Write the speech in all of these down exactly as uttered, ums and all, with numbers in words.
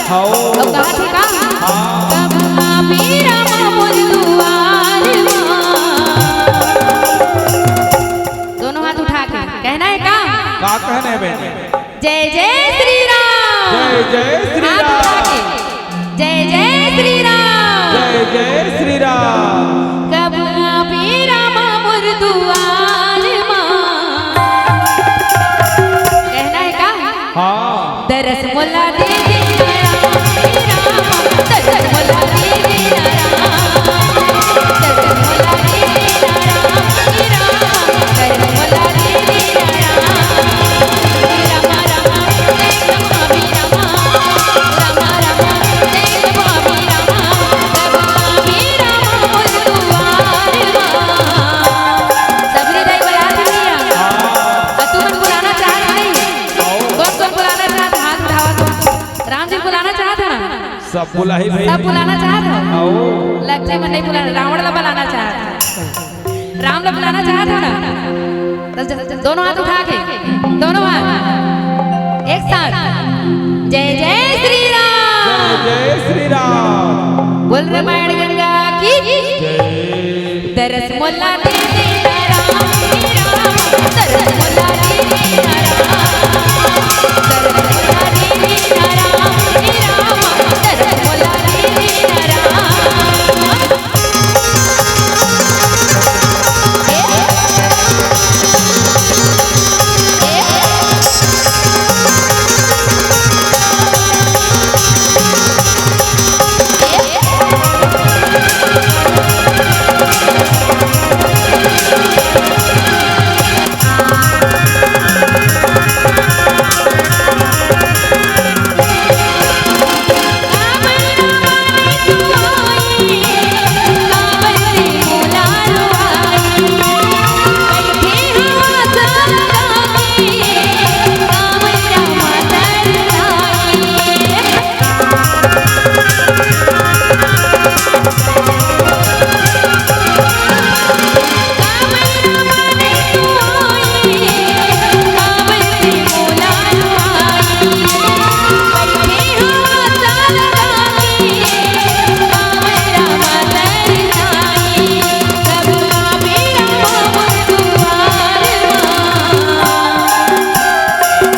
हव। अउ कहा थे का? हाँ। कब आबे रामा मोर दुआर मा। दोनों हाथ उठा के कहना है का? का कहना है बहनी? जय जय श्री राम। जय जय श्री राम। जय जय श्री राम। जय जय श्री राम। कब आबे रामा मोर दुआर मा। कहना है का? हाँ। दरस मोला दे दे ना राम, हे राम, दरस मोला दे दे ना राम, दरस मोला दे दे ना राम, हे राम, दरस मोला दे दे ना राम। रामा रामा जय रामा रामा, रामा रामा जय रामा रामा, रामा रामा मोर दुआर मा। सबरी दाई बला दिया। हाँ। अउ तुमन बुलाना चाहत नहीं? कौन कौन बुलाना चाहत? हाथ उठावा तो। राम जी बुलाना चाहत है ना? सब बुलाही भाई। सब बुलाना चाहत है? आओ। लग जाए मन नहीं बुलाना, रावण ला बुलाना चाहत है। राम ला बुलाना चाहत है ना? तो ज-, ज-, दोनों हाथ उठा के, दोनों हाथ एक साथ। जय जय श्री राम। जय जय श्री राम। बोल रामायण गंगा की। जय। दरस मोला दे दे ना राम, हे राम, दरस मोला दे दे ना राम, दरस मोला दे दे ना राम, हे राम, दरस मोला दे दे ना राम।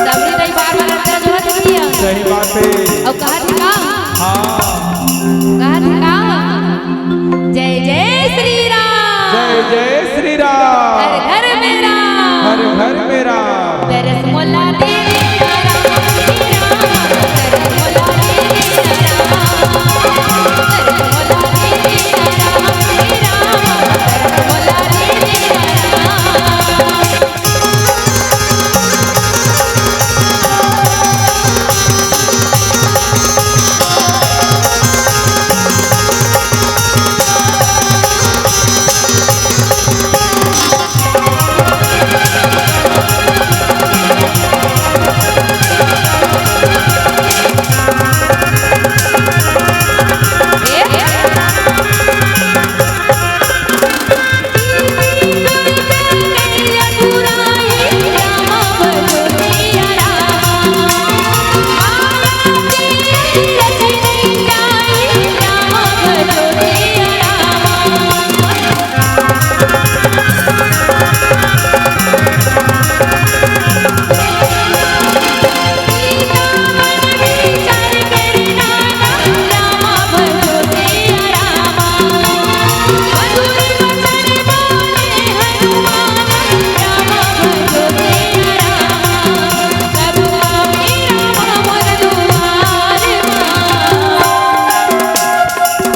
सबरी दाई बार बार अंदर जो है दुनिया। सही बात है। अउ कहा थे का? हाँ। कहा थे का? जय जय श्री राम। जय जय श्री राम। हर घर में राम। हर घर में राम। दरस मोला दे दे राम, हे राम, दरस मोला दे दे राम, दरस मोला दे दे राम, हे राम, दरस मोला दे दे राम।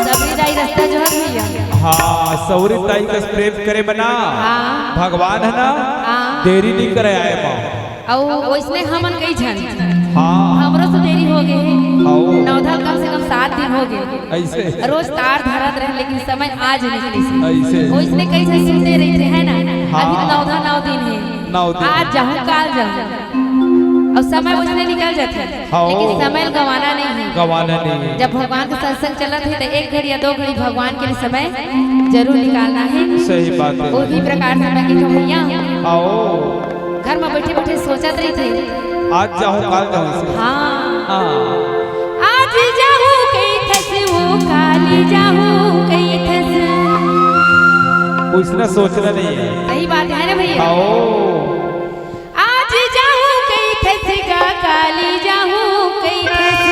सबरी दाई रस्ता जोहत भैया। हाँ, सबरी दाई कस प्रेम करे बना। हाँ। भगवान है ना, हाँ। देरी नहीं करे आए मा। अउ ओइसने हमन कई झन। हाँ। हमरो से देरी हो गे हे। हाँ। नवधा ल कम से कम सात दिन हो गे। अइसे। रोज तार धरत रहे, लेकिन समय आज निकलिस हे। अइसे। ओइसने कई झन सुनते रहिथे, है ना? हाँ। अभी तो नवधा नौ दिन हे। नौ दिन। आज जाहूं, काल जाहूं। अउ समय ओइसने निकल जाथे। हाँ। लेकिन समय ल गंवाना नहीं हे। गंवाना नहीं हे। जब भगवान के सत्संग चलत हे, त एक घड़ी या दो घड़ी भगवान के लिए समय जरूर निकालना हे। सही बात हे। वो भी प्रकार से मैं कहिथंव भैया। हाँ। घर में बैठे बैठे सोचत रहिथे। आज जाहूं, काल जाहूं। हाँ। हाँ। आज जाहूं कहिथस। कुछ ना सोचना नहीं है। सही बात है ना भैया? आओ। आज जाहूं कहिथस गा, काली जाहूं कहिथस।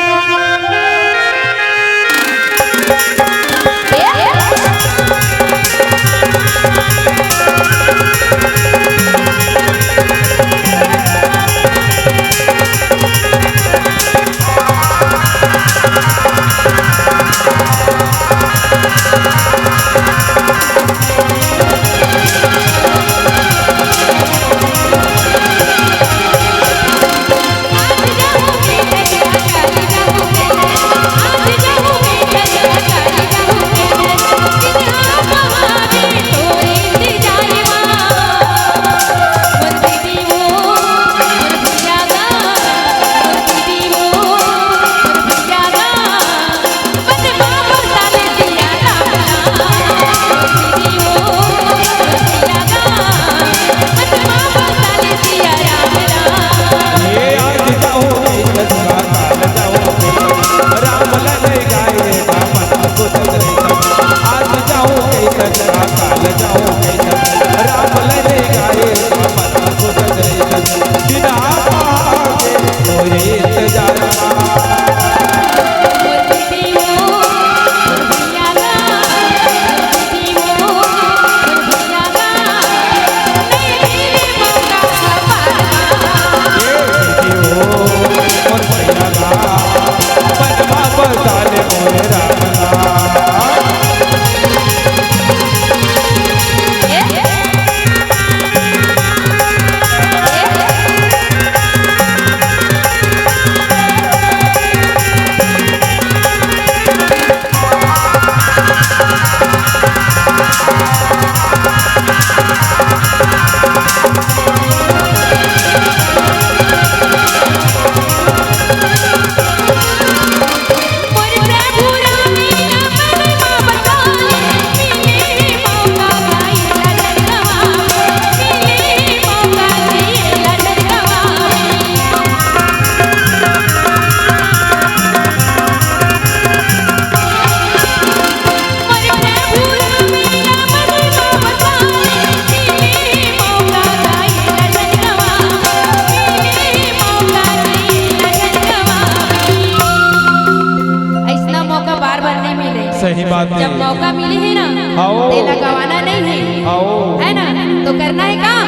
अइसना मौका बार बार नहीं मिले। सही बात जब है। मौका मिले हे ना, आओ। तेला गवाना नहीं है। आओ। है ना? तो करना है काम,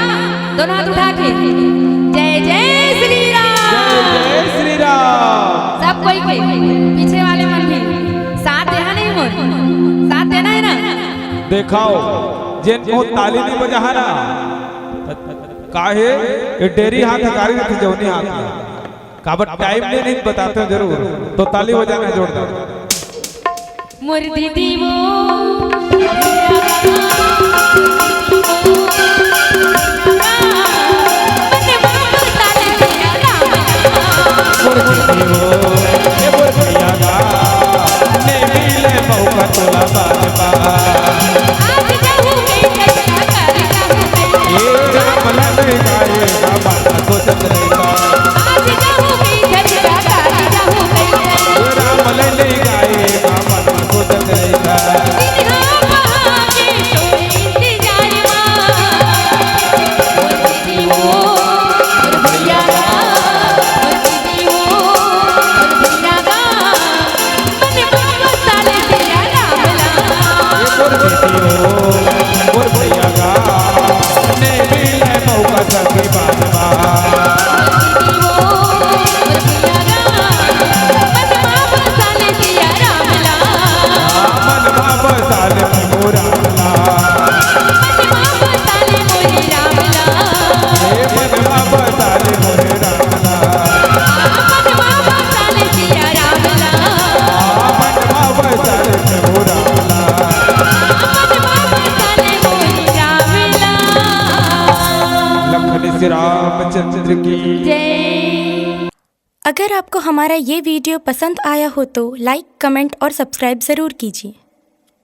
दोनों हाथ उठा के। जय जय श्री राम। जय जय श्री राम। सब कोई के, पीछे वाले मन भी साथ देहा नहीं मोर, साथ देना है ना? देखाओ, जेन को ताली नहीं बजाहा ना, काहे? ये डेरी हाथ हकारी रथे जौनी हाथ में। काबर टाइम नहीं, नहीं बताते जरूर, तो ताली बजाना जोरदार। मोर दीदी वो लखन श्री रामचंद्र की जय। अगर आपको हमारा ये वीडियो पसंद आया हो तो लाइक, कमेंट और सब्सक्राइब ज़रूर कीजिए।